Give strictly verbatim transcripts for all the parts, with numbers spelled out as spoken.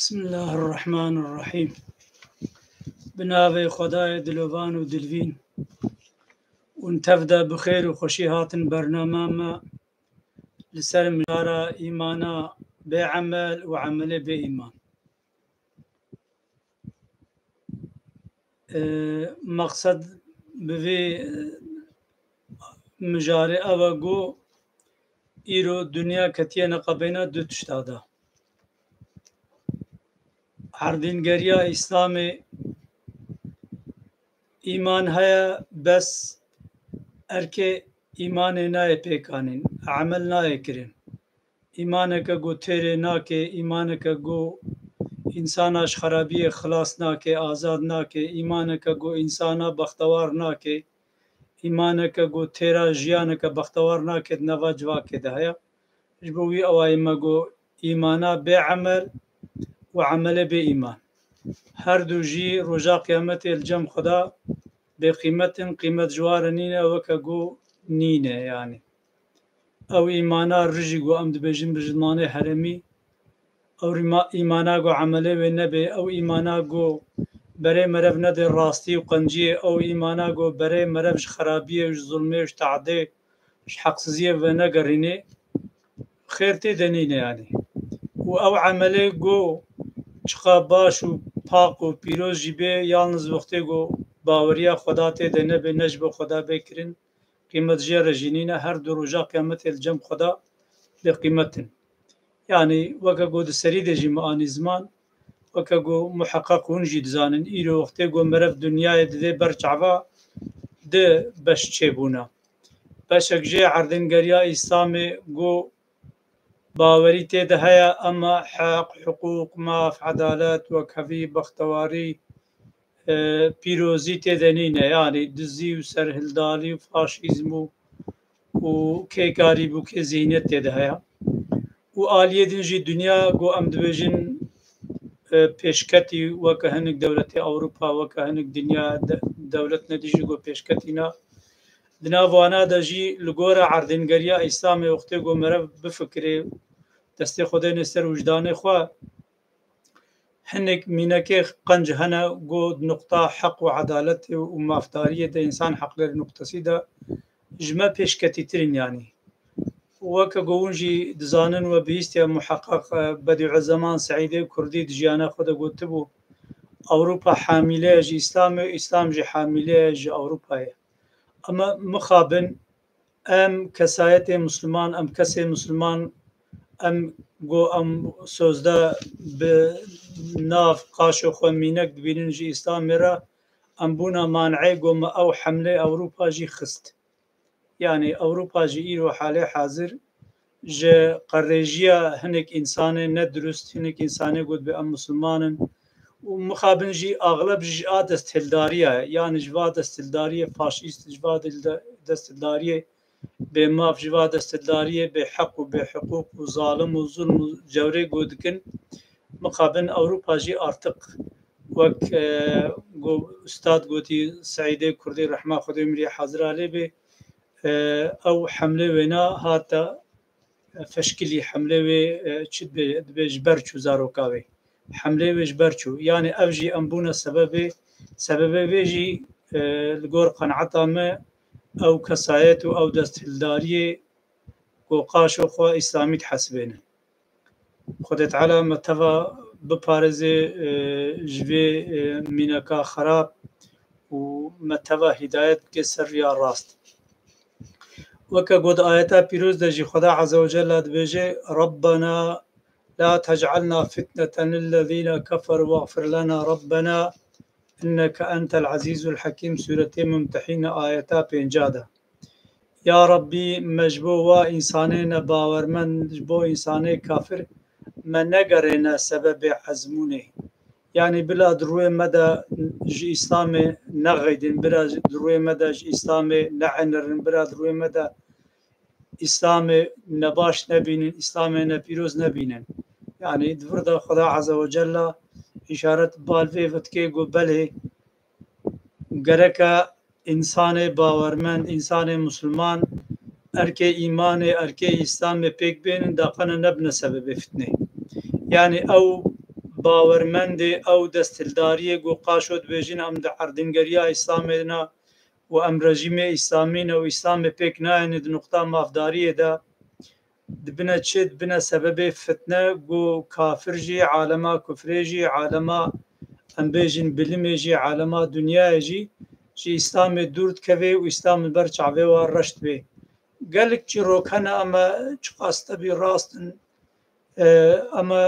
Bismillahirrahmanirrahîm. Bi navê Xwedayê dilovan û dilvîn. Hûn tev de bi xêr û xweşî hatin bernama me li ser mijara îmana bê emel û emelê bê îman. E, Maqsed bi vê, e, mijarê ew e ku îro dinya ketiye neqebeyna du tişta de. Erdîngeriya Îslamê, îman heye, bes erkê îmanê nayê pêkanîn, emel nayê kirin. Îmaneke ku têrê nake, îmaneke ku însana ji xerabiyê xilas nake, azad nake, îmaneke ku însana bextewar nake, îmaneke ku têra jiyaneke bextewar nake di nava civakê de heye. Ji bo wî ewayî me got, îmana bê emel û emelê bê îman. Her du jî roja qiyametê li cem Xweda bê qîmet in, qîmet ji wa re nîne, weke ku nîne, yanî. Ew îmana rijî ku em dibêjin bi zimanê herêmî, ew rîma-, îmana ku emelê wê nebe, ew îmana ku berê merev nede rastî û qenciyê, ew îmana ku berê merev ji xerabiyê û ji zulmê û ji teadê, ji heqsiziyê venegerînê, xêr tê de nîne, yanî. Û ew emelê ku çiqa baş û pak û pîroz jî bê, yalniz wextê ku baweriya Xweda tê de nebe, ne ji bo Xweda bê kirin, qîmet jê re jî nîne, her du roja qiyametê li cem Xweda bê qîmet in. Yanî weke ku di serî de jî me anî ziman, weke ku muheqeq hûn jî dizanin, îro wextê ku merev dinyayê didê ber çava, di beş çêbûna. Beşek jê erdîngeriya Îslamê ku bawerî tê de heye, ema heq, hiqûq, maf, edalet, wekhevî, bextewarî, e, pîrozî tê de nîne. Yanî dizî û serhildanî û faşîzm û, û kêkarî bûkê zîhniyet tê de heye. Û aliyê din jî dinya ku em dibêjin, e, pêşketî, weke hinek dewletê Ewropa, weke hinek dinya de-, dewlet nedî jî ku pêşketî ne. Di nav wana de jî li gora erdîngeriya Îslamê wextê ku merev bifikirê, destê xwe dêne ser wijdanê xwe, hinek mînekê qenc hene ku di nuqta heq û edaletê û mafdariyê de, însan heqlêrê nuqtesî de ji me pêşketîtir in, yanî. Weke ku hûn jî dizanin we bihîstiye muheqeq, e, Bedîuzeman Seîdê Kurdî di jiyana xwe de gotibû, Ewropa hamîle ye ji Îslamê, Îslam jî hamîle ye ji Ewropayê. Ema mixabin em kesayetê Misliman, em kesê Misliman, em ku em sozde bi nav qaşo xwe mînek dibînin ji Îslamê re, em bûna man'ê ku me ew hemlê Ewropa jî xist. Yanî Ewropa jî îro halê hazir ji qerêjiya hinek însanê nedurust, hinek însanê got bi em Misliman in û mixabin jî axleb ji a desthildariya ye. Yanî ji va desthildariyê faşîst, ji va dil-, desthildariyê bêmaf, ji va desthildariyê bêheq û bêhiqûq û zalim û zulm û cewrê got dikin, mixabin Ewropa jî artık wek, e, go-, Ustad gotî, Seîdê Kurdî rehma Xwedê mirî hazira lê bê, e, ew hemlê wêna hate feşkilî, hemlê wê, e, çi dibe, dibe ji ber çû zaroka wê. Hemlê wê ji ber çû. Yanî ev jî em bûne sebebê, sebebê wê jî, e, li gor qenaeta me ew kesayet û ew desthildariyê ku qaşo xwe Îslamî dihesibênin. Xwedê Teala me teva biparêze, e, ji vê, e, mîneka xerab û me teva hîdayet bike ser riya rast. Weke got ayeta pîroz de jî Xweda Azze ve Celle dibêje, Rabbena la tec'alna fitneten lillezîne keferû wexfir lena Rabbena inneke entel azîzul hekîm, Sûretê Mumtehîne ayeta pênca de. Ya Rabbî, me ji bo wa însanê nebawermend, ji bo însanê kafir me negerêne sebebê ezmûnê. Yanî bila di rûyê me de ji Îslamê nexeydin, bila di rûyê me de ji Îslamê neenirin, bila di rûyê me de Îslamê nebaş nebînin, Îslamê nepîroz nebînin. Yanî di vir de Xweda Azze ve Celle îşaret bal vê ve dike ku belê gereke însanê bawermend, însanê musulman erkê îmanê, erkê Îslamê pêk bênin, daqene nebine sebebê fitnê. Yanî ew bawermendê ew desthildariyê ku qaşo dibêjin em di erdingeriya Îslamê ne û em rejîmê Îslamî ne û Îslamê pêk nayêne di nuqta mafdariyê de dibine çi? Dibine sebebê fitne ku kafir jî, alema kufrê jî, alema em bêjin bilimê jî, alema dinyayê jî ji Îslamê dûr dikeve û Îslam li ber çavê wan reş dibe. Gelek çîrok hene, em çiqas tevî rast in, e, em, e,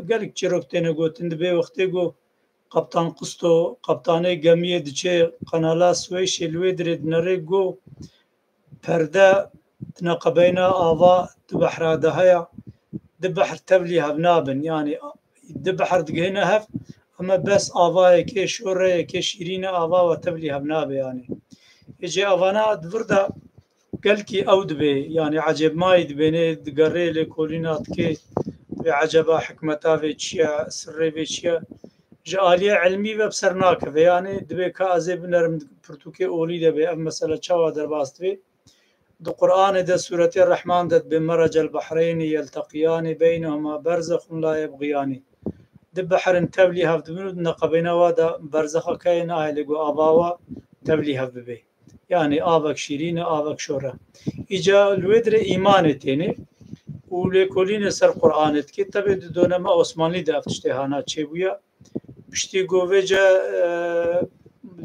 gelek çîrok têne gotin, dibê wextê ku Kaptan Kusto, kaptanê gemiyê diçe Kanala Swêşê, li wê dirê dinere ku perde di neqebeyna ava du behra de heye, du behr tevlî hev nabin. Yanî du behr digihine hev, eme bes ava yekê şor e, yekê şîrîn e, ava we tevlî hev nabe yanî. Êcê avana di vir de gelkî ew dibê, yanî ecêbmayî dibênê, digerê lêkolîna dikê, vê eceba hikmeta vê çi ye, sirrê vê çi ye? Ji aliyê ilmî ve bi ser nakeve. Yanî dibê ka ez ê binerim pirtûkê olî de bê, ev mesele çawa derbas dibê? Di Qur'anê de sûretê Rehman de dibê merec el-behreyni yelteqiyanî beynehuma berzexun la yebxiyanî. Du behrin tevlî hev dibin û di neqebeyna wa de berzexa keyê nahêlê ku ava wa tevlî hev bibe. Yanî avek şîrîn e, avek şor e. Îca li wê dirê îmanê têne û lêkolînê ser Qur'anê dike. Tevê di donema Osmanlî de ev tiştê hana çêbûye. Piştî ku vêce, e,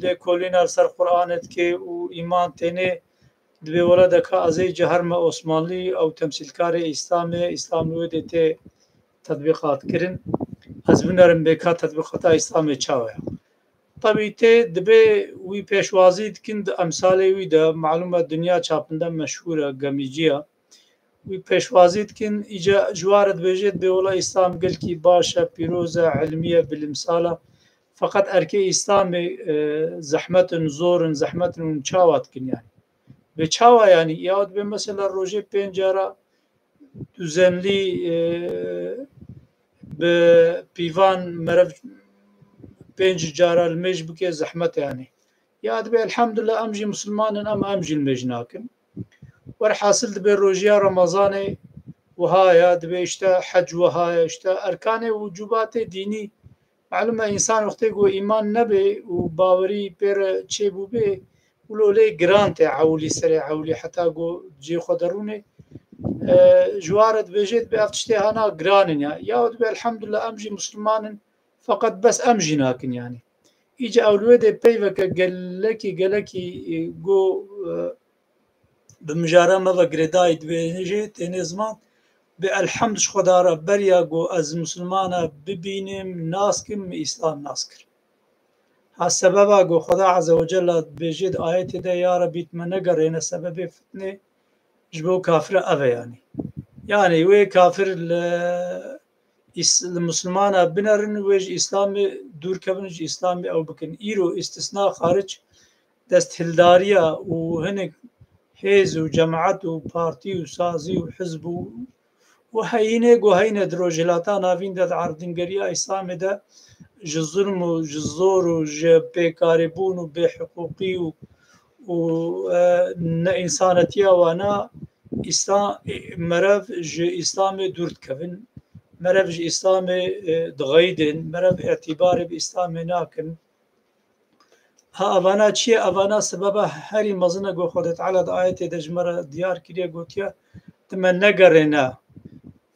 lêkolîna li ser Qur'anê dike û îman têne, dibê wela de ka ez ê îca herme Osmanlî, ew temsîlkarê Îslamê, Îslam li wê dê tê tetbîqat kirin. Ez binerim bê ka tetbîqata Îslamê çawa ye. Tebî tê dibê wî pêşwazî dikin di emsalê wî de, malûm e dinya çapinde meşhûr e, gemîcî ye. Wî pêşwazî dikin, îca ji wa re dibêje, dibê wela Îslam gelkî baş e, pîroz e, ilmî ye, bilimsal e. Feqet erkê Îslamê, e, zehmet in, zor in, zehmet in, hûn çawa dikin yanî? Bê çawa yanî? Ya dibê mesela rojê pênc cara duzenlî, e, bi pîvan merev pênc cara limêj bike zehmet e yanî. Ya dibê elhamdulillah em jî misilman in, em, em jî limêj nakin. Werhasil dibê rojiya Remezanê wiha ye, dibê işte hec wiha ye, işte erkanê û wicûbatê dînî. Malûm e, însan wextê ku îman nebê û bawerî pê re çêbûbê, wilo lê giran tê ewilî serê ewilî heta ku cê xwe derûnê. E, ji wa re dibêje, dibê ev tiştê hana giran in ya. Ya dibê elhamdulillah em jî misilman in, feqet bes em jî nakin yanî. Îca ew li wê dê peyveke gelekî, gelekî, e, ku, e, bi mijara me ve girêdayî dibêje, têne ziman, bi elhemd ji Xweda re beriya ku ez misilman e bibînim, nas kim, min Îslam nas kir. Ha sebeba ku Xweda Azze ve Celle dibêje di ayetê de, ya Rebî, tu me negerêne sebebê fitnê, ji bo kafira ev e yanî. Yanî wê kafir li Îs-, li Musulmana binerin, wê ji Îslamê dûr kevin, ji Îslamê ew bikin. Îro îstisna xaric desthildariya û hinek hêz û cemaet û partî û sazî û hizb û, û heyînê ku heyîne di Rojhilata Navîn de di erdingeriya Îslamê de ji zulm û ji zor û ji pêkarîbûn û bêhiqûqî û, û, e, neînsanetiya wana Îsla-, merev ji Îslamê dûr dikevin, merev ji Îslamê, e, dixeyidin, merev îtîbarê bi Îslamê nakin. Ha evana çi ye? Evana sebeba herî mezin e ku Xwedê Teala di ayetê de ji me re diyar kiriye, gotiye, tu me negerêne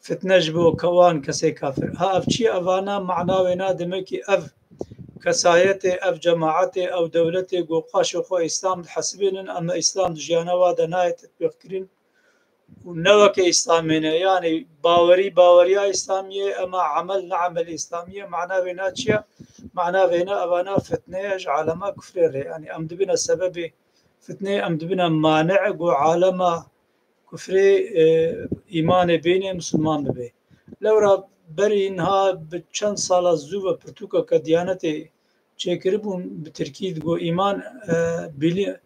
fitne ji bo ke-, wan kesê kafir. Ha ev çi ye? Evana mana wêna, demek ki ev kesayetê, ev cemaetê, ew dewletê ku qaşo xwe Îslam dihesibênin, ema Îslam di jiyana wa de nayê tetbîq kirin û ne weke Îslamê ne. Yanî bawerî baweriya Îslamî ye, ema emel ne emelê Îslamî ye. Mana wêna çi ye? Mana wêna evana fitne ye ji alema kufrê re. Yanî em dibine sebebê fitneyê, em dibine mane ku alema kufrê, e, îmanê bênê, misilman bibe. Lewra berî niha bi çend sala zû ve pirtûkeke Diyanetê çêkiribûn, bi tirkî digo îman, e, bilî-,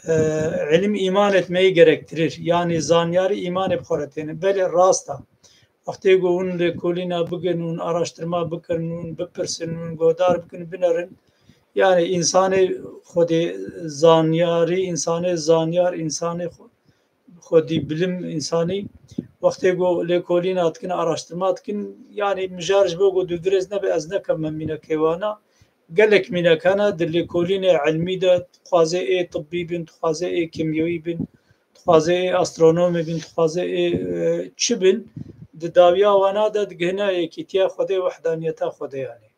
e, ilim îmanê me yê gerektirir. Yanî zanyarî îmanê bi xwe re têne. Belê rast e. Wextê ku hûn lêkolîna bikin, hûn araştirma bikin, hûn bipirsin, hûn guhdar bikin, binerin. Yanî însanê Xwedê zanyarî, însanê zanyar, însanê xwe-, Xwedî bilim însanî wextê ku lêkolîna dikin, araştirma dikin, yanî mijar ji bo ku dûvdirêz nebe, ez nekevme mînekê wana. Gelek mînek hene di lêkolînê ilmî de, dixwaze ê tibbî bin, dixwaze ê kîmyewî bin, dixwaze ê astronomê bin, dixwaze ê, e, çi bin, di dawiya wana de digihine yekîtiya Xwedê, wehdaniyeta Xwedê yanî.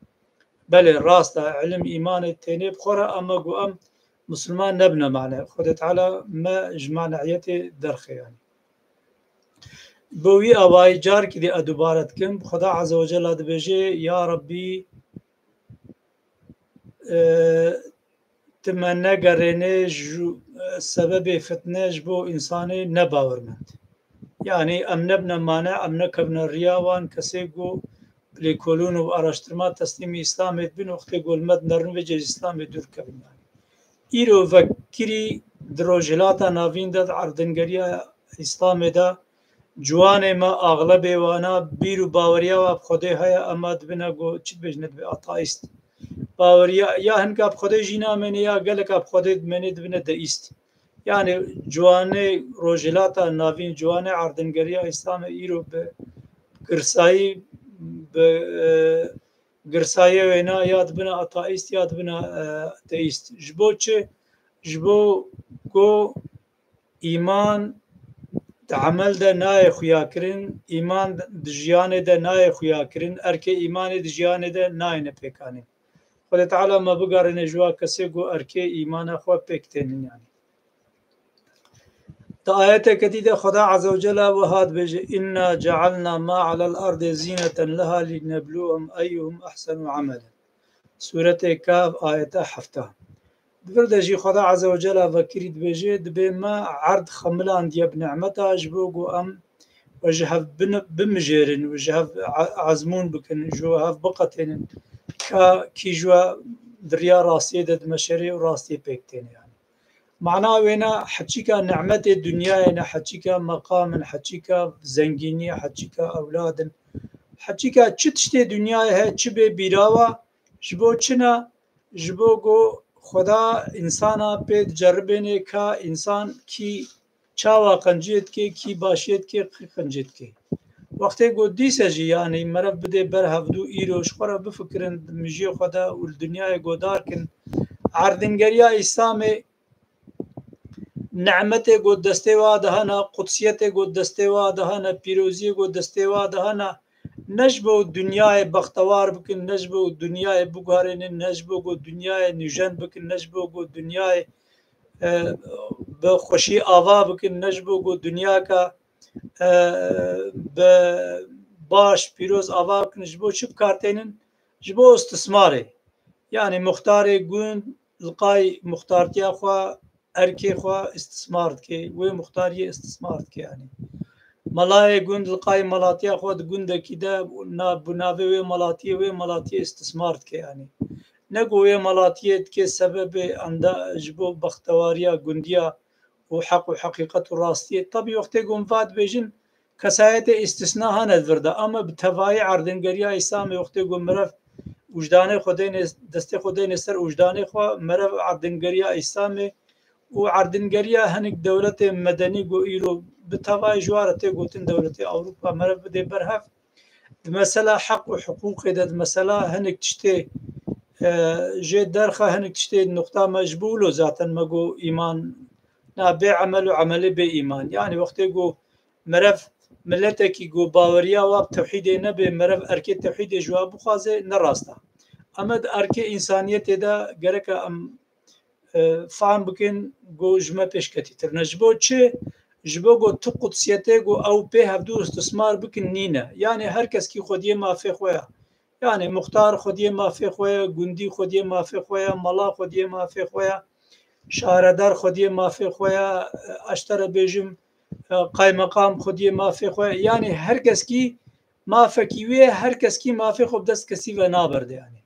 Belê, rast e, ilim îmanê tênê bi xwe re, ama ku em misilman nebine mane. Xwedê Teala me ji maniyetê derxe yanî. Bi wî awayî carkî dî ez dubare dikim, Xweda Azze ve Cella dibêje, Ya Rabbî, e, tu me negerêne ji, e, sebebê fitne ji bo însanê nebawirmend. Yanî em nebine mane, em nekevine riya wan kesê ku lêkolûn û araştirma teslîmî Îslamê dibin, wextê ku li me dinerin vê cê ji Îslamê dûr kevin yanî. Îro vekirî di Rojhilata Navîn de, di erdengeriya Îslamê de, ciwanê me, axlebê wana bîr û baweriya wa bi Xwedê heye, ema dibine ku çi dibêjin, dibe ateîst. Baweriya ya hinek a bi Xwedê jî namêne, ya gelek a bi Xwedê dimêne, dibine deîst. Yanî ciwanê Rojhilata Navîn, ciwanê erdengeriya Îslamê îro bi girsayî, bi, e, girsayê wêna ya dibine ateîst ya dibine, e, deîst. Ji bo çi? Ji bo ku îman di emel de nayê xuyakirin, îman di jiyanê de nayê xuyakirin, erkê îmanê di jiyanê de nayêne pêkanîn. Xwedê Teala me bigerîne ji wa kesê ku erkê îmana xwe pêk tênin yanî. Di ayeteke dî de Xweda Azze ve Celle wiha dibêje, "Inna cealna ma alel erdê zîneten leha linebluhum eyyuhum ehsenu amelen." Sûretê Kaf, ayeta hefta. Di vir de jî Xweda Azze ve Celle vekirî dibêje, dibê me erd xemilandiye bi nimeta ji bo ku em we ji hev bin-, bimijêrin, we ji hev a-, ezmûn bikin, ji we hev biqetênin, ka kî ji we di riya rastiyê de di meşerê û rastiyê pêk têne yanî. Mana wêna heçîka nimetê dinyayê ne, heçîka meqam in, heçîka zengînî, heçîka ewlad in. Heçîka çi tiştê dinyayê he, çi bê bîrawa, ji bo çi ne? Ji bo ku Xweda însana pê diceribêne ka însan kî çawa qenciyê dike, kî başiyê dike, kî qenciyê dike. Wextê ku dîse jî, yanî merev bidê ber hevdû îro ji xwe re bifikirin, di mijiyê xwe de û li dinyayê godar kin, erdingeriya Îslamê, nimetê ku destê wa de hene, qudsiyetê ku destê wa de hene, pîroziyê ku destê wa de hene, ne ji bo dinyayê bextewar bikin, ne ji bo dinyayê biguherînin, ne ji bo ku dinyayê nûjen bikin, ne ji bo ku dinyayê, e, bi xweşî ava bikin, ne ji bo ku dinyaka, e, bi baş, pîroz ava bikin, ji bo çi bi kar tênin? Ji bo istismarê. Yanî muxtarê gund li qay muxtartiya xwe, erkê xwe istismar dike, wê muxtariyê istismar dike yanî. Melayê gund li qay melatiya xwe di gundekî de na-, bi navê wê melatiyê, wê melatiyê istismar dike yanî. Ne ku wê melatiyê dike sebebê enda ji bo bextewariya gundiya û heq û heqîqet û rastiyê. Tabî wextê ku em va dibêjin, kesayetê îstisna hene di vir de, ama bi tevayî erdingeriya Îslamê wextê ku mirev wijdanê xwe deyne, destê xwe deyne ser wijdanê xwe, mirev erdingeriya Îslamê û erdingeriya hinek dewletê medenî ku îro bi tevayî ji wa re tê gotin dewletê Ewropa, mirev bidê ber hev, di mesela heq û hiqûqê de, di mesela hinek tiştê, e, jê derxe, hinek tiştê nuqta me ji bo wilo zaten me got îman, na bê emel û emelê bê îman. Yanî wextê ku merev miletekî ku baweriya wa bi tewhîdê nebe, merev erkê tewhîdê ji wa bixwaze, ne rast e. Em di erkê însaniyetê de gereke em, e, fehm bikin ku ji me pêşketîtir ne. Ji bo çi? Ji bo ku tu qudsiyetê ku ew pê hevdû istismar bikin nîne. Yanî her keskî xwediyê mafê xwe ye. Yanî muxtar xwediyê mafê xwe ye, gundî xwediyê mafê xwe ye, mala xwediyê mafê xwe ye, şaredar xwediyê mafê xwe ye, ez ji te re bêjim, e, qaymeqam xwediyê mafê xwe ye. Yanî her keskî mafekî wê, her keskî mafê xwe bi dest kesî ve naberde yanî.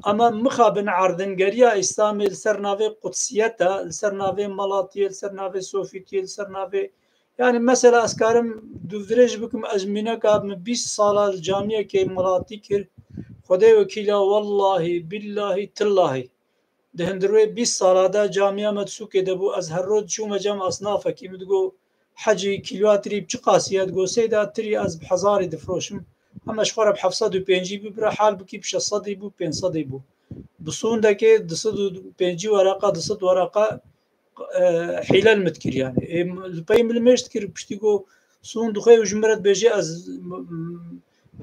Ama mixabin erdingeriya Îslamê li ser navê qudsiyeta, li ser navê melatiyê, li ser navê sofîtiyê, li ser navê, yanî mesela ez karim dûvdirêj bikim, ez mîneka min bîst sala li camiyekê melatî kir. Xwedê wekîla, wellahî, billahî, tillahî. Di hundir wê bîst sala de camiya me di sûkê de bû. Ez her roj diçûme cem esnafekî, min digot, Hecî kîloya tirî bi çi qasî ye? Digot, Seyda, tirî ez bi hezarî difiroşim. Hema ji xwe re bi heft sed û pêncî bibire, hal bikî bi şeş sedî bû, pênc sedî bû. Bi sûndekê du sed û pêncî wereqa, du sed wereqa, e, hîle li min dikir yani. Ê, li pey min li mêj dikir, piştî ku sûnd dixwe û ji min re dibêje, ez, m-, m-,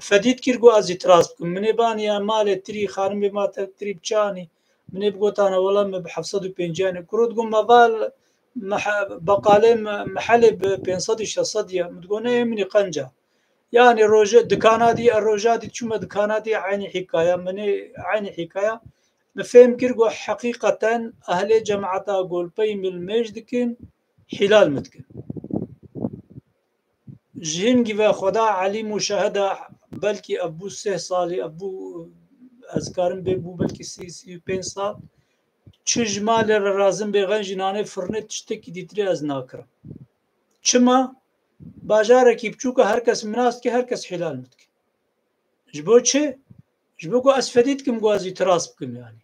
fedî dikir ku ez îtiraz bikim. Min ê baniya malê tirî, xanimê ma te tirî bi çi anî? Min ê bigotana, wela me bi heft sed û pêncî anî. Kuro digot, me val, mehe-, beqalê me, mehelê bi pênc sed û şeş sed ye. Min digot, ne, ê min î qenca. Yani roje, dikana dî, e, roja dî çûme dikana dî, eynî hîkaya, min ê eynî hîkaya. Min fêm kir ku heqîqeten ehlê cemata ku li pey min mêj dikin, hîla li min dikin. Ji hingî ve Xweda elîm û şehid e, belkî ev bû sih salî, ev bû, ez karim bê bû belkî sî, sî û pênc sal. Çi ji malê re razim bê, xen jî nanê firnê, tiştekî dîtirê ez nakirim. Çima? Bajarekî biçûk e, her kes min nas dike, her kes hîla li min dike. Ji bo çi? Ji bo ku ez fedî dikim ku ez îtiraz bikim yani.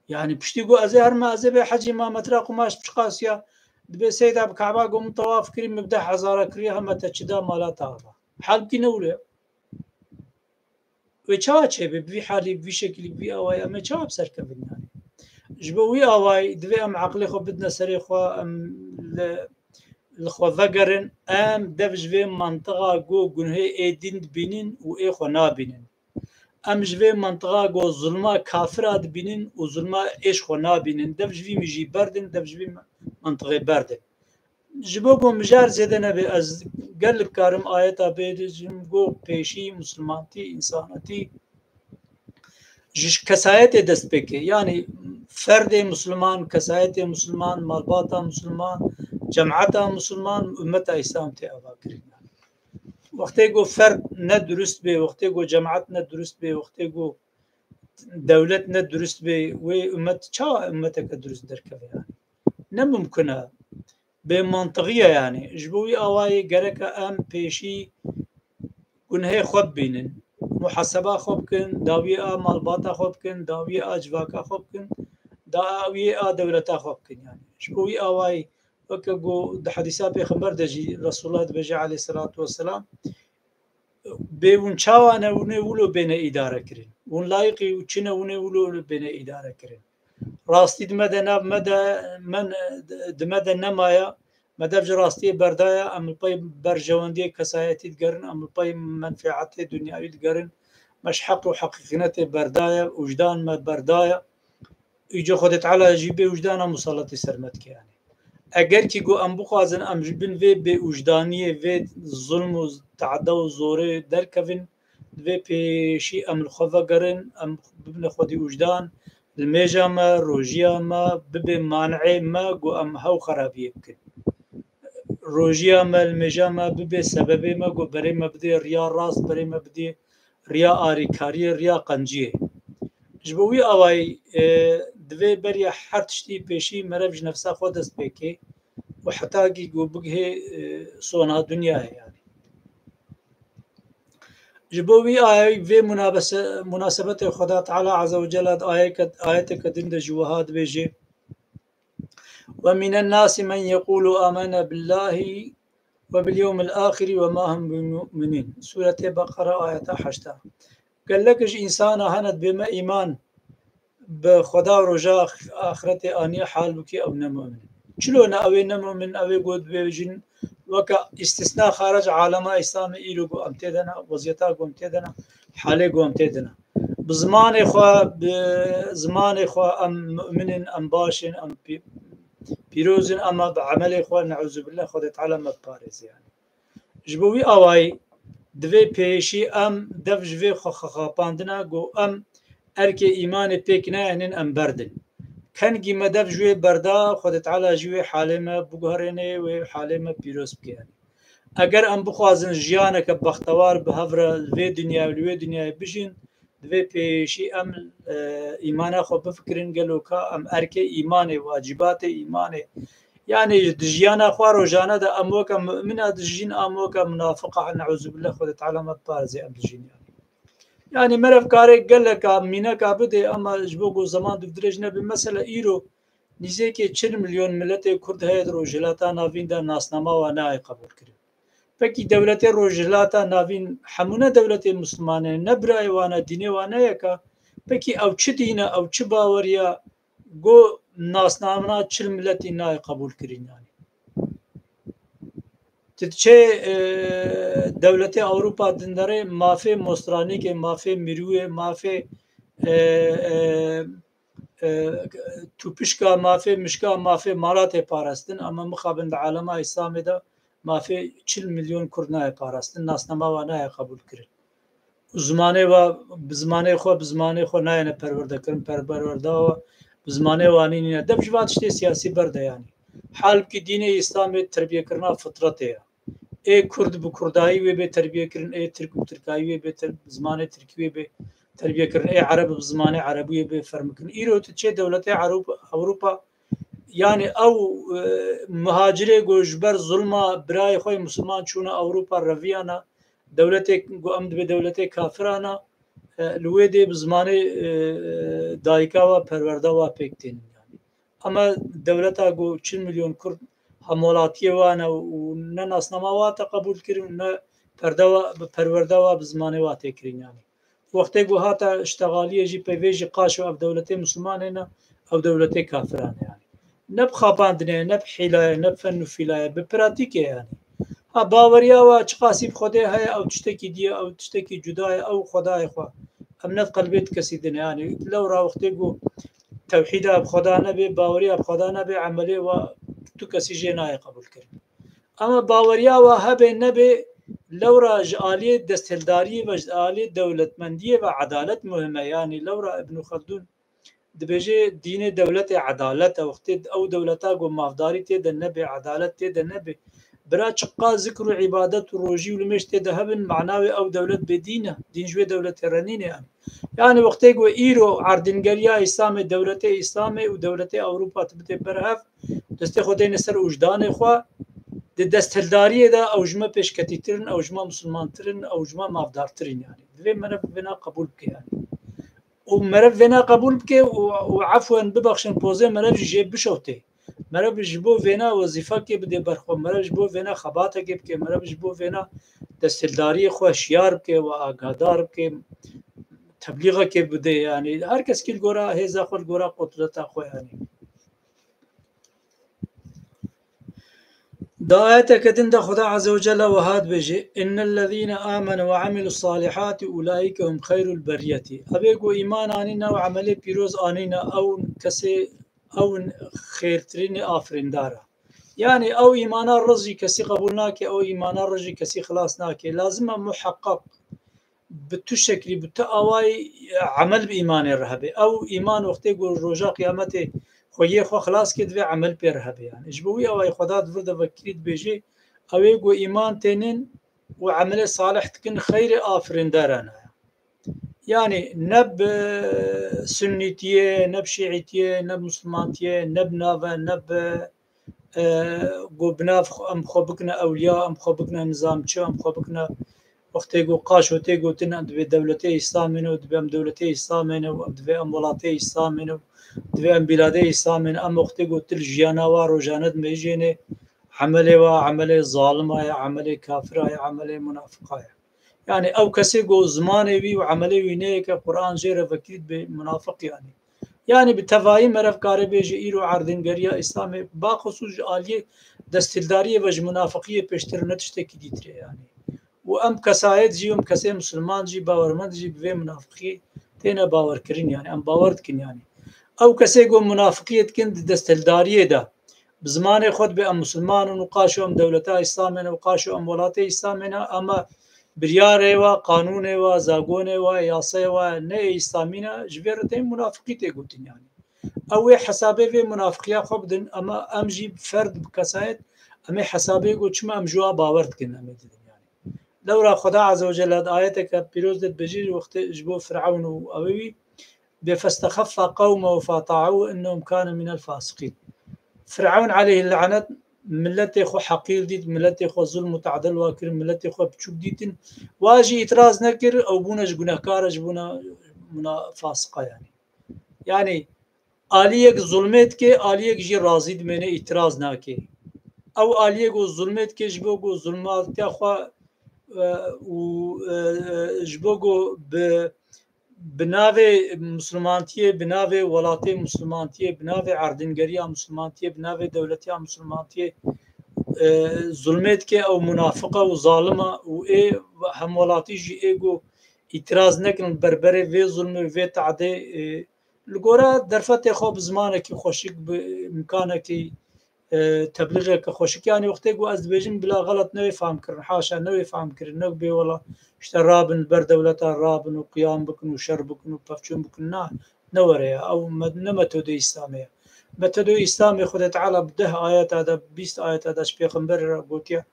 Yani piştî ku ez ê herme, ez ê bê hecî, ma metra qumaş bi çi qasî ya? Dibê Seyda bi Kaba ku min tewaf kirî, min bi deh hezara kiriye, hema te çi da mala te ava. Halbkî ne wilo ye. Wê çawa çêbe, bi vî halî, bi vî şekilî, bi vî awayî em ê çawa bi ser kevin yani? Ji bo wî awayî divê em eqlê xwe bidine serê xwe, em li, li xwe vegerin, em dev ji vê mantiqa ku gunhê ê din dibînin û ê xwe nabînin. Em ji vê mantiqa ku zulma kafira dibînin û zulma ê ji xwe nabînin. Dev ji vî mijî berdin, dev ji vî mantiqê berdin. Ji bo ku mijar zêde nebe, ez gelek karim ayeta bêjim, go pêşî, misilmantî, însanetî ji kesayetê dest pê ke. Yanî ferdê misilman, kesayetê misilman, malbata misilman, cemata misilman, ummeta Îslam tê avakirin. Wextê ku ferd ne durust bê, wextê ku cemaat ne durust bê, wextê ku dewlet ne durust bê, wê ummet çawa ummeteke durust derkeve yani? Ne mumkin e. Bê mantiqî ye yani. Ji bo wî awayî gereke em pêşî gunhê xwe bibînin. Muhaseba xwe bikin, dawiyê a malbata xwe bikin, dawiyê a civaka xwe bikin, dawiyê a dewleta xwe bikin yani. Ji bo wî awayî weke ku di hedîsa Pêxember de jî Resulullah dibêje aleyhisselatu vesselam, bê hûn çawa ne hûn ê wilo bêne îdare kirin? Hûn layîqî û çi ne hûn ê wilo bêne îdare kirin? Rastî di me de nav me de, men, di me de nemaye, me dev ji rastiyê berdaya, em li pey berjewendiyê kesayetî digerin, em li pey menfeetê dinyawî digerin, me ji heq û heqîqinetê berdaye, wijdan me berdaye. Îco Xwedê Teala jî bê wijdana musallatî ser me dike yani. Eger kî ku em bixwazin em ji bin vê bêwijdaniyê, vê zulm û teada û zorê derkevin, divê pêşî em li xwe vegerin, em bibine xwedî wijdan, limêja me, rojiya me bibe maneê me ku em hew xerabiyê bikin. Rojiya me, limêja me bibe sebebê me ku berê me bidê riya rast, berê me bidê riya arîkariyê, riya qenciyê. Ji bo wî awayî, e, divê beriya her tiştî pêşî merev ji nefsa xwe dest pê kê û heta kî ku bigihê, e, sona dinyayê yani. Ji bo wî ayayî vê munabese-, munasebetê Xweda Teala Azze ve Celle di ayeke-, ayeteke din de jî wiha dibêje, "Ve minen nasi men yekulu amena billahi ve bil yewmil axiri ve ma hum bi mu'minin." Sûretê Beqere ayeta heşta. Gelek ji însana hene dibê me îman bi Xweda û roja ax-, axretê aniye, hal bikî ew ne mu'min. Çilo ne ew ê ne mu'min, ew ê got dibêjin weke îstisna xarec alema Îslamê îro ku em tê de ne, weziyeta ku em tê de ne, halê ku em tê de ne. Bi zimanê xwe, bi zimanê xwe em mu'min in, em baş in, em pî-, pîroz in, ema bi emelê xwe, ne'uzubillah, Xwedê Teala me biparêze yani. Ji bo wî awayî divê pêşî em dev ji vê xwe xapandina ku em erkê îmanê pêk nayênin, em berdin. Kengî me dev ji wê berda, Xwedê Teala jî wê halê me biguherêne, wê halê me pîroz bike. Eger em bixwazin jiyaneke bextewar bi hev re li vê dinyayê û li wê dinyayê bijîn, divê pêşî em, e, îmana xwe bifikirin, gelo ka em erkê îmanê, wacîbatê îmanê, yanî di jiyana xwe rojane de em weke mu'mina dijîn, em weke munafiqa, ne'uzubillah, Xwedê Teala me biparêze, em dijîn yani. Yanî merev kare geleka mîneka bidê, ema ji bo ku zeman du dirêj nebe, mesela îro Nîzêkê çil milyon miletê Kurd heye di Rojhilata Navîn de nasnama wan nayê qebûlkirin. Pekî dewletê Rojhilata Navîn hemû ne dewletê Misliman e, ne birayê wan e, dînê wan ne yek e. Pekî ew çi dîn e, ew çi baweriya go nasnamena çil miletî nayê qebûlkirin yanî? Ti diçe, e, dewletê Ewropa dinderê mafê Mostranîkê, mafê Mîrûyê, mafê, e, e, e, tûpişka, mafê mişka, mafê mala tê parastin, ama mixabin di alema Îslamê de mafê çil milyon Kurd nayê parastin, nasnama wan nayê qebûlkirin. Û zimanê wa, bi zimanê xwe, bi zimanê xwe nayêne perwerdekirin, perwerda wa bi zimanê wa nîne. Dev ji va tiştê siyasî berde yanî. Halbikî dînê Îslamê terbiyekirina fitretê ye. Ê Kurd bi Kurdayî wê bê terbiyekirin, ê Tirk bi Tirkayî wê bê ter-, bi zimanê Tirkî wê bê terbiyekirin, ê Ereb bi zimanê Erebî wê bê fermkirin. Îro tu çê dewletê Ewropa, Ewropa, yanî ew, e, muhacirê ku ji ber zulma birayê xwe yê Musulman çûne Ewropa reviyana, dewletê ku em dibê dewletê kafirana, e, li wê dê bi zimanê, e, dayika wa perwerda wa pêk tênin yanî. Ama dewleta ku çil milyon Kurd hemwelatiyê wan e û ne nasnama wa te qebûl kirin û ne perda wa, bi perwerda wa bi zimanê wa tê kirin yanî. Wextê ku hate iştexaliyê jî peyvê jî qaşo ev dewletê Musulmanê ne, ew dewletê kafiran e yanî. Ne bi xapandinê ye, ne bi hîla ye, ne bi fen û fîla ye, bi pratîk e yanî. Ha, baweriya wa çiqasî bi Xwedê heye, ew tiştekî dî ye, ew tiştekî cuda ye, ew Xwedayê xwe. Em ne di qelbê ti kesî din e yanî. Lewra wextê ku tewhîda bi Xweda nebe, baweriya bi Xweda nebe, emelê wa tu kesî jê nayê qebûlkirin. Ama baweriya wa hebe nebe, lewra ji aliyê desthildariyê ve, ji aliyê dewletmendiyê ve edalet muhim e. Yanî lewra Ibn Xeldûn dibêje dînê dewletê edalet e. Wextê ew dewleta ku mafdarî tê de nebe, edalet tê de nebe, bira çiqa zikr û îbadet û rojî û limêj tê de hebin, mana wê ew dewlet bê dîn e. Dîn ji wê dewletê re nîne yanî. Yanî wextê ku îro erdîngeriya Îslamê, dewletê Îslamê û dewletê Ewropa tu bidê ber hev, destê xwe deyne ser wijdanê xwe, di desthildariyê de ew ji me pêşketîtir in, ew ji me misilmantir in, ew ji me mafdartir in yanî. Divê meriv vêna qebûl bike yanî. Û meriv vêna qebûl bike û, û efwen bibexşin pozê meriv jî jê bişewtê. Meriv ji bo vêna wezîfekê bide ber xwe, meriv ji bo vêna xebatekê bike, meriv ji bo vêna desthildariyê xwe şiyar bike, we agahdar bike, teblîxekê bide, yanî her kes kî li gora hêza xwe, li gora qudreta xwe yanî. Di ayeteke din de Xuda Azze ve Celle wiha dibêje, "Innellezîne amenu ve amilus salihati ulaike hum xeyrul beriyeti." Evê ku îman anîne û emelê pîroz anîne, ew in kesê, ew in xêrtirînê afirîndar e. Yanî ew îmana riz jî kesî qebûl nake, ew îmana riz jî kesî xilas nake. Lazim e muheqeq bi tu şeklî, bi tu awayî, e, emel bi îmanê re hebe. Ew îman wextê ku roja qiyametê xwe yê xwe xilas kê, divê emel pê re hebe. Yanî ji bo wî awayî Xweda di vir de vekirî dibêje, ew ê ku îman tênin û emelê salih dikin xeyrê afirîndaran e. Yanî ne bi sunnîtiyê, ne bi şîîtiyê, ne bi misilmantiyê, ne bi nave, ne bi e, ku bi nav xwe, em xwe bikine ewliya, em xwe bikine nizamçi, em xwe bikine wextê ku qaşo tê gotin, em divê dewletê Îslamê ne û divê em dewletê Îslamê ne û em divê em welatê Îslamê ne û divê em bîladê Îslamê ne. Em wextê ku til jiyana wa rojane dimejêne, emelê wa emelê zalima ye, emelê kafira ye, emelê munafiqa ye. Yanî ew kesê ku zimanê wî û emelê wî neyeke Quran jê re vekirî dibe munafiq yanî. Yanî bi tevayî meriv kare bêje îro erdîngeriya Îslamê baxusûs ji aliyê desthildariyê ve ji munafiqiyê pêştir ne tiştekî dîtir e yanî. Û em kesayet jî, em kesê misilman jî, bawermend jî bi vê munafiqiyê têne bawerkirin yanî. Em bawer dikin yanî. Ew kesê ku munafiqiyê dikin di desthildariyê de, bi zimanê xwe dibê em misilman in û qaşo em dewleta Îslamê ne û qaşo em welatê Îslamê ne, ama biryarê wa, qanûnê wa, zagonê wa, yasayê wa ne ê Îslamî ne, ji vê re tên munafiqî tê gotin yanî. Ew wê hesabê vê munafiqiya xwe bidin, ama em jî ferd bi kesayet, em ê hesabê ku çima em ji wa bawer dikin, em ê didin yanî. Lewra Xweda Azze ve Celle di ayeteke pîroz de dibêje, wextê ji bo Firewn û ew ê wî, bê festexeffa qewmehu fata'uhu innehum kanu minel fasiqîn. Firewn aleyhil lanet miletê xwe heqîr dît, miletê xwe zulm û tadil wa kir, miletê xwe biçûk dîtin. Wa jî îtiraz nekir, ew bûne ji gunehkar e, ji bûne muna fasiqa yanî. Yanî Aliyek zulmê dike, aliyek jî razî dimêne, îtiraz nake. Ew aliyek ku zulmê dike ji bo ku zulmatiya xwe, e, û, e, e, ji bo ku bi, bi navê misilmantiyê, bi navê welatê misilmantiyê, bi navê erdîngeriya misilmantiyê, bi navê dewletiya misilmantiyê, e, zulmê dike, ew munafiq e û zalim e û ê hemwelatî jî ê ku îtiraz nekin li berberê vê zulmê û vê teadê, e, Li gora derfetê xwe bi zimanekî xweşik, bi îmkanekî, e, teblîxeke xweşik, yanî wextê ku ez dibêjim bila xelet newê fam kirin, haşa newê fam kirin, ne bê wela işte rabin li ber dewleta rabin û qiyam bikin û şer bikin û pevçûn bikin, na, ne were ya. Ew me-, ne metodê Îslamê ye. Metodê Îslamê Xwedê Teala bi deh ayeta de, bîst ayeta de ji Pêxemberê re gotiye,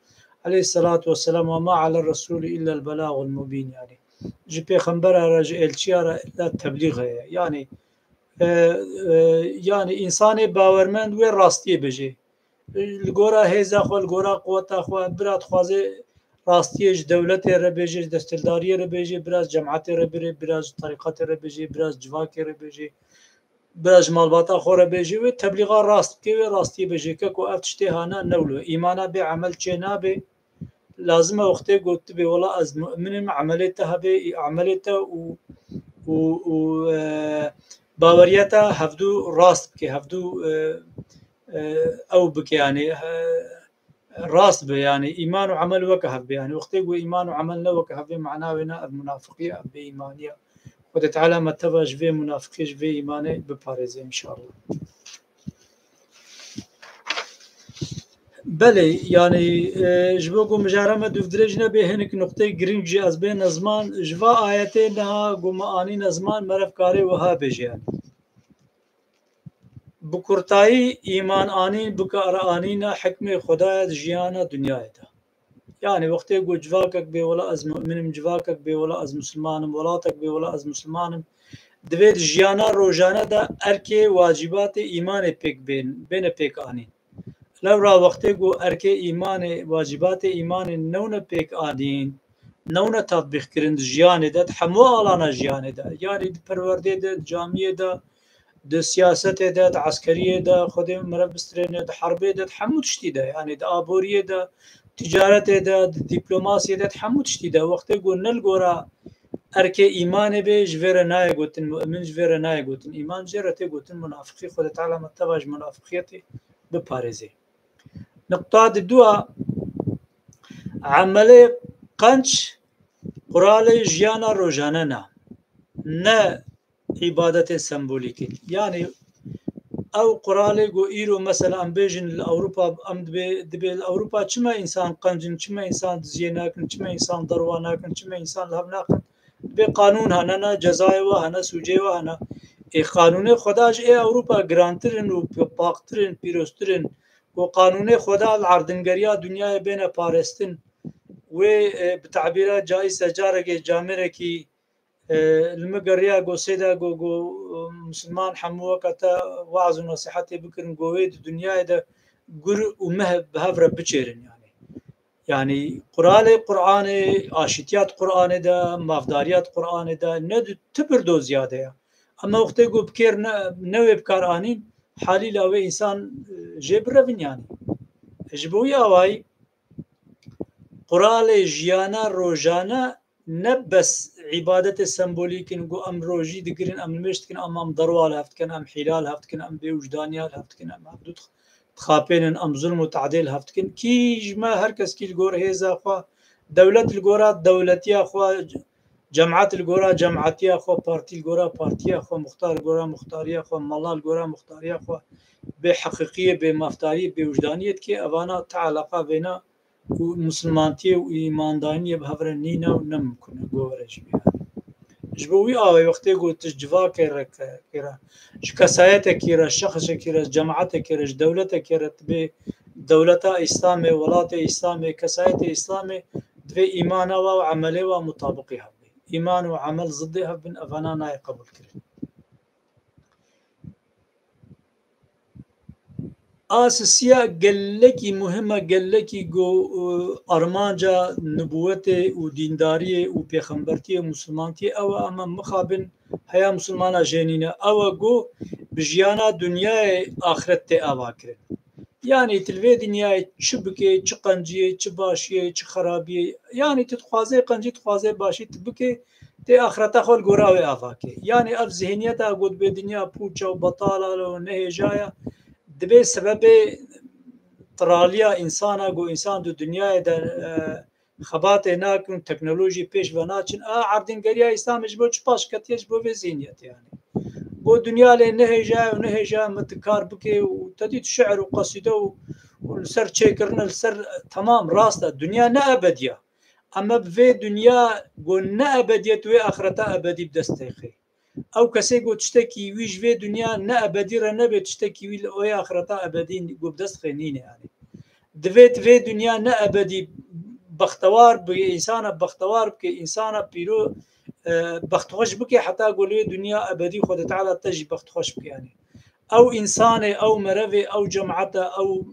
aleyhisselatu vesselam, "Ve ma ala Resulî illa el belagul mubîn", yanî ji Pêxembera re, ji elçiya re illa teblîx heye. Yanî, e, e, yanî însanê bawermend wê rastiyê bêje. Li gora hêza xwe, li gora quweta xwe, bira dixwaze rastiyê ji dewletê re bêje, ji desthildariyê re bêje, bira ji cemaetê re bêje, bira ji terîqetê re bêje, bira ji civakê re bêje, bira ji malbata xwe re bêje, wê teblîxa rast bike, wê rastiyê bêje. Ke ku ev tiştê hane, ne wilo. Îmana bê emel çê nabe. Lazim e wextê ku tu bê, "Wela ez mu'min im", emelê te hebe, emelê te û, û, û, e, baweriya te hevdû rast bike, hevdû, e, e, ew bike, yanî, e, rast be, yanî îman û emel weke hev be. Yanî wextê ku îman û emel ne weke hev be, mana wê ne ev munafiqî ye, ev bêîmanî ye. Xwedê Teala me teva ji vê munafiqî, ji vê îmanê biparêze înşallah. Belê, yanî, e, ji bo ku mijara me dûvdirêj nebe, hinek nuqteyê girîng jî ez bêne ziman. Ji va ayetê niha ku me anîne ziman, meriv karê wiha bêje, yanî. Bi kurtayî, îman anîn, bikaranîna hikmê Xwedayê di jiyana dinyayê de. Yanî wextê ku civakek bê, "Wela ez mu'min im", civakek bê, "Wela ez misilman im", welatek bê, "Wela ez misilman im", divê di jiyana rojane de erkê, wacîbatê îmanê pêk bên, bêne pêk anîn. Lewra wextê ku erkê îmanê, wacîbatê îmanê newne pêk anîn, newne tatbîq kirin di jiyanê de, di hemû alana jiyanê de, yanî di perwerdê de, di camiyê de, di siyasetê de, di eskeriyê de, Xwedê meriv bistrêne, di herbê de, di hemû tiştî de, yanî di aboriyê de, ticaretê de, di dîplomasiyê de, di hemû tiştî de, wextê ku ne li gora erkê îmanê bê, ji vê re nayê gotin mu'min, ji vê re nayê gotin îman, ji vê re tê gotin munafiqî. Xwedê Teala me teva ji munafiqiyetê biparêzê. Nuqta di dua, emelê qenc quralê jiyana rojane ne. Ne îbadetên sembolîk in. Yanî ew quralê ku îro mesela em bêjin li Ewropa, em dibê, dibê li Ewropa çima însan qenc in, çima însan diziyê nakin, çima însan derwa nakin, çima însan li hev naqin? Dibê qanûn hene, ne cezayê we hene, sûcê we hene. Ê qanûnê Xweda ji ê Ewropa girantir in û p-, paqtir in, pîroztir in. Ku qanûnê Xweda li erdingeriya dinyayê bêne parêstin. Wê, e, bi tabîra caîse carekê camêrekî, e, li min geriya go sê de go, go, e, misilman hemû weke te weaz û nesîhetê bikirin, go wê di dinyayê de gur û meh bi hev re biçêrin yanî. Yanî quralê Qur'anê, aşîtiya di Qur'anê de, mafdariya di Qur'anê de, ne di ti birdo ziyade ye. Ema wextê ku bi kêr ne, ne wê bi kar anîn, halîla wê însan, e, jê birevin yanî. Ji bo wî awayî quralê jiyana rojane ne bes îbadetê sembolîk in ku em rojî digirin, em nimêj dikin, em, em derwa li hev dikin, em hîla li hev dikin, em bêwijdaniya li hev dikin, em hevdû dix-, dixapênin, em zulm û teadê li hev dikin. Kî ji me, her kes kî li gor hêza xwe, dewlet li gora dewletiya xwe, cemaet li gora cemaetiya xwe, partî li gora partiya xwe, muxtar li gora muxtariya xwe, mala li gora muxtariya xwe, bê heqîqiyê, bê mafdariyê, bê wijdaniyê dike, evana ti eleqa vêna û misilmantiyê û îmandaniyê bi hev re nîne û ne mimkun e ku were ji bî. Ji bo wî awayî wextê ku tu ji civakê re ke-, kê re, ji kesayetekî re, şexsekî re, cemaetekî re, ji dewletekê re, tu bê dewleta Îslamê, welatê Îslamê, kesayetê Îslamê, divê îmana wa û emelê wa mutabiqî hev bê. Îman û emel ziddê hev bin, evana nayê qebûlkirin. A sisiya gelekî muhim e, gelekî ku, e, armanca nibûwetê û dîndariyê û pêxembertiyê û misilmantiyê ew e, em mixabin heya misilmana jê nîne. Ew e ku bi jiyana dinyayê axiret tê ava kirin. Yanî tu li vê dinyayê çi bikê, çi qenciyê, çi başiyê, çi xerabiyê, yanî tu dixwazê qencî, dixwazê başî tu bikê, tê axireta xwe li gora wê ava kê. Yanî ev zihniyeta ku dibê dinya pûça û betala û nehêja ye, dibê sebebê tiraliya însana ku însan di dinyayê de, e, xebatê nakin û teknolojî pêş ve naçin. A erdîngeriya Îslamê ji bo çi paş ketiye, ji bo vê zihniyetê yanî. Got dinya lê nehêja ye û nehêja ye, min tu kar bikê û te dît şi'ir û qesîde û, û li ser çêkirine, li ser, temam rast e. Dinya ne ebedî ye. Ema bi vê dinya ku ne ebedî ye, tu wê axireta ebedî bi dest têxê. Ew kesê ku tiştekî wî ji vê dinya ne ebedî re nebe, tiştekî wî li wê axireta ebedî ku bi dest xê nîne yanî. Divê tu vê dinya ne ebedî bextewar bi, însana bextewar bike, însana pîro, e, bextxweş bike, heta ku li wê dinya ebedî Xwedê Teala te jî bextxweş bike yanî. Ew însanê, ew merevê, ew cemata, ew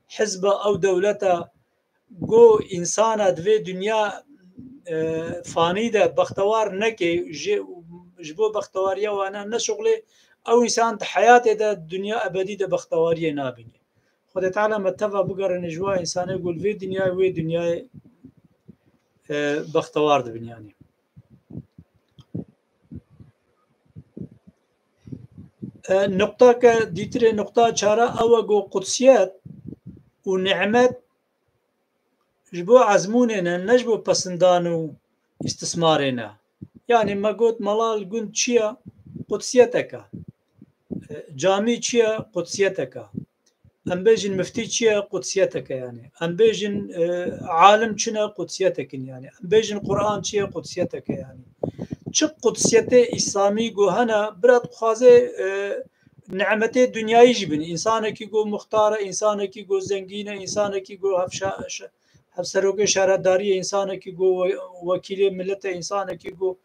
hizba, ew dewleta, go însana di vê dinya, e, fanî de bextewar neke, ji, ji bo bextewariya wana neşuxlê, ew însan di heyatê de, dinya ebedî de bextewariyê nabîne. Xwedê Teala me teva bigerîne ji wa însanê ku li vê dinyayê, wê dinyayê, e, bextewar dibin yanî. E, nuqtake dîtirê, nuqta çara ew e ku qudsiyet û nimet ji bo ezmûnê ne, ne ji bo pesindan û îstismarê ne. Yanî me got mala li gund çi ye? Qudsiyeteke. E, camî çi ye? Qudsiyeteke. Em bêjin miftî çi ye? Qudsiyeteke yanî. Em bêjin, e, alim çi ne? Qudsiyeteke yanî. Em bêjin Quran çi ye? Qudsiyeteke yanî. Çi qudsiyetê îslamî ku hene, bira dixwaze, e, nimetê dinyayî jî bin. Însanekî ku muxtar e, însanekî ku zengîn e, însanekî ku hevşa-, şe-, hevserokê şaredariyê, însanekî ku we-, wekîlê milet e, însanekî ku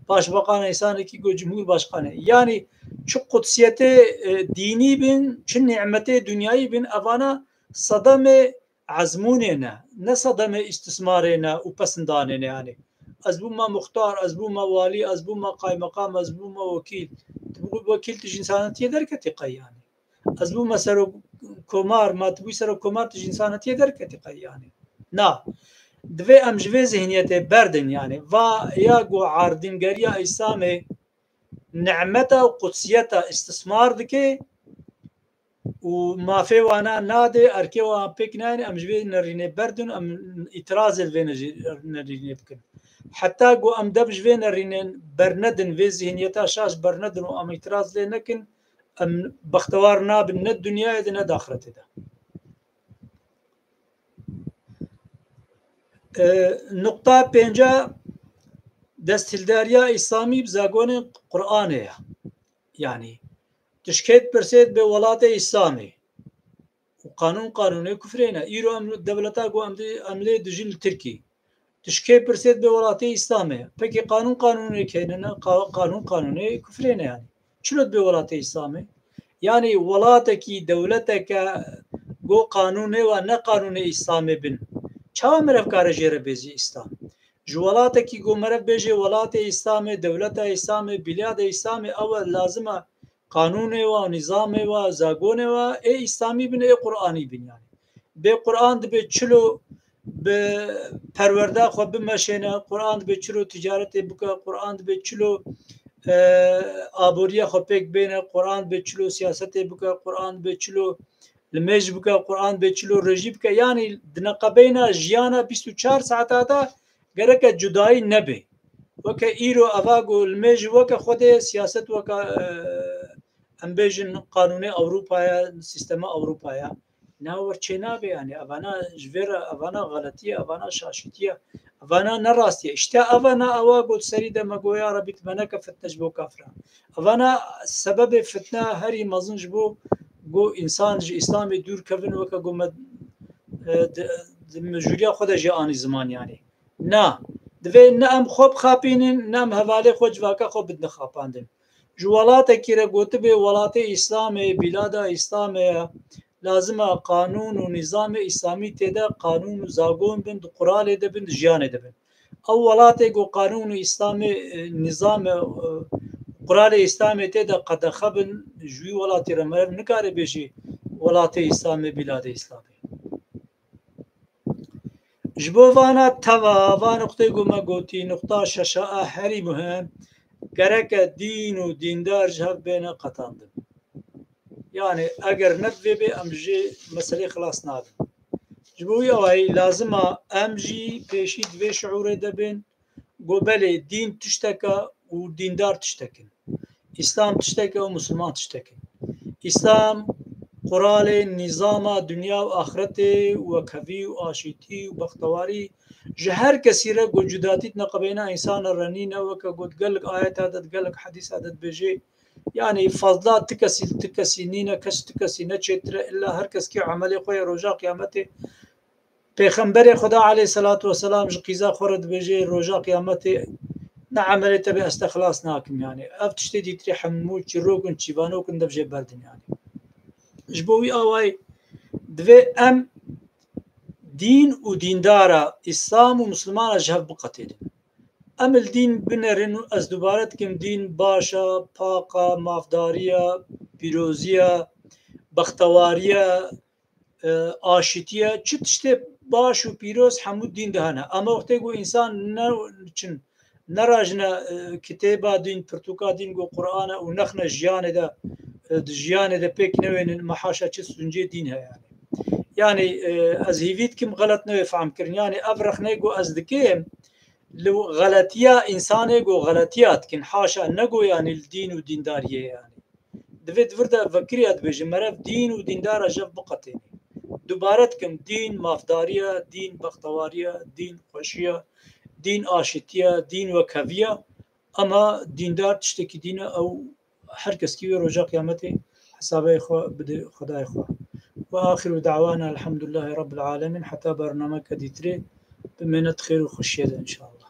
başbakan e, însanekî ku cumhurbaşkan e. Yanî çi qudsiyetê, e, dînî bin, çi nimetê dinyayî bin, evana sedemê ezmûnê ne, ne sedemê îstismarê ne û pesindanê ne yanî. Ez bûme muxtar, ez bûme walî, ez bûme qaymeqam, ez bûme wekîl. Tu bû wekîl, tu ji însanetiyê derketî qey yanî. Ez bûme serok komar, ma tu bûyî serok komar, tu ji însanetiyê derketî qey yanî. Na. Divê em ji vê zihniyetê berdin yanî. Va ya ku erdîngeriya Îslamê nimeta û qudsiyeta îstismar dike û mafê wana nade, erkê wan pêk nayên, em ji vê nerînê berdin, em îtirazê li vê ne-, nerînê bikin. Heta ku em dev ji vê nerînê bernedin, vê zihniyeta şaş bernedin û em îtiraz lê nekin, em bextewar nabin ne di dinyayê de ne di axretê de. E, nuqta pênca, desthildariya Îslamî bi zagonên Qur'anê ye. Yanî, tu ji kê dipirsê, dibê welatê Îslamê. Û qanûn qanûnê kufrê ne. Îro em dewleta ku em di-, em lê dijîn li Tirkî. Tu ji kê pirsê, dibê welatê Îslamê. Pekî qanûn qanûnê kê ne? Ne, qa-, qanûn qanûnê kufrê ne yanî. Çilo dibê welatê Îslamê? Yanî welatekî, dewleteke go qanûnê wa ne qanûnê Îslamê bin. Çawa merev kare jê re bêjî Îslam? Ji welatekî go merev bêjê welatê Îslamê, dewleta Îslamê, bîlyada Îslamê, ew e lazim e qanûnê wa, nîzamê wa, zagonê wa, ê Îslamî bin, ê Qur'anî bin yanî. Bê Qur'an dibê çilo bi perwerda xwe bimeşêne, Qur'an dibê çilo ticaretê bike, Qur'an dibê çilo, e, aboriya xwe pêk bêne, Qur'an dibê çilo siyasetê bike, Qur'an dibê çilo limêj bike, Qur'an dibê çilo rejî bike. Yanî di neqebeyna jiyana bîst û çar saeta de gereke cudayî nebe. Weke îro eva ku limêj weke Xwedê, siyaset weke, e, em bêjin qanûnê Ewropa ye, sîstema Ewropa ye. Na wer çênabe yanî, evana ji vê re, evana xeletî ye, evana şaşîtî ye, evana ne rastî ye. Îşte evana ewa ku serî de me got, ya Rebî, tu me neke fitne ji bo kafiran. Evana sebebê fitne herî mezin ji bo ku însan ji Îslamê dûr kevin, weke ku me, e, di, di mijûriya xwe de jî anî ziman yanî. Na, divê ne em xwe bixapînin, ne em hevalê xwe, civaka xwe bidine xapandin. Ji welatekî re gotibê welatê Îslamê, bîlada Îslamê ye, lazim e qanûn û nîzamê Îslamî tê de qanûn û zagon bin, di quralê de bin, di jiyanê de bin. Ew welatê ku qanûn û Îslamê, e, nîzam e, e, Quralê Îslamê tê de qedexe bin, ji wî welatî re meriv nikare bêjî welatê Îslamê, bîladê Îslamê. Ji bo vana teva, va nuqtê ku me gotî, nuqta şeşa a herî muhim, gereke dîn û dîndar ji hev bêne qetandin. Yani eger ne bi vê bê, em ji meselê xilas nabin. Ji bo wî awayî lazim a em jî pêşî di vê şiûrê de bên, ku belê dîn tiştek e û dîndar tiştek in. Îslam tiştek e û Musulman tiştek in. Îslam quralê nîzama dinya û axretê û wekhevî û aşîtî û bextewarî ji her kesî re ku cudatî di neqebeyna însan re nîne, weke ku di gelek ayeta de, di gelek hedîsa de dibêjê, yani fazla ti kesî li ti kesî nîne, kes ti kesî ne çêtir e, illa her kes kê emelê xwe yê roja qiyametê. Pêxemberê Xweda aleyhisselatu vesselam ji qîza xwe re dibêje, roja qiyametê ne emelê te bê ez te xilas nakim yani. Ev tiştê dîtirê hemû çîrok in, çîvanok in, dev jê berdin yani. Ji bo wî awayî divê em dîn û dîndara Îslam û Musulmana ji hev biqetênin. Em li dîn binerin û ez dubare dikim, dîn baş e, pak e, mafdariye, pîroziye, bextewariye, e, aşîtiye, çi tiştê baş û pîroz hemû dîn de hene. Ama wextê ku însan ne çin, nerajine, e, kitêba dîn, pirtûka dîn ku Qur'an e û nexne jiyanê de, e, di jiyanê de pêk newênin, mehaşa çi suncê dîn heye yani. Yani, e, ez hîvî dikim xelet newê fehm kirin. Yani ev rexnê ku ez dikim, li xeletiya însanê ku xeletiya dikin. Haşa, ne ku yani li dîn û dîndariyê yani. Divê di vir de vekirî ya dibêje, meriv dîn û dîndara ji hev biqetêne. Dubare dikim, dîn mafdariye, dîn bextewariye, dîn xweşiye, dîn aşîtiye, dîn wekheviye. Ama dîndar tiştekî dîn e, ew her kes kî wê roja qiyametê hesabê xwe bide Xwedayê xwe. Ve axiru da'wana elhamdülillahi rabbil alemin. Heta bernameke dîtirê, bimêne di xêr û xweşiyê de inşallah.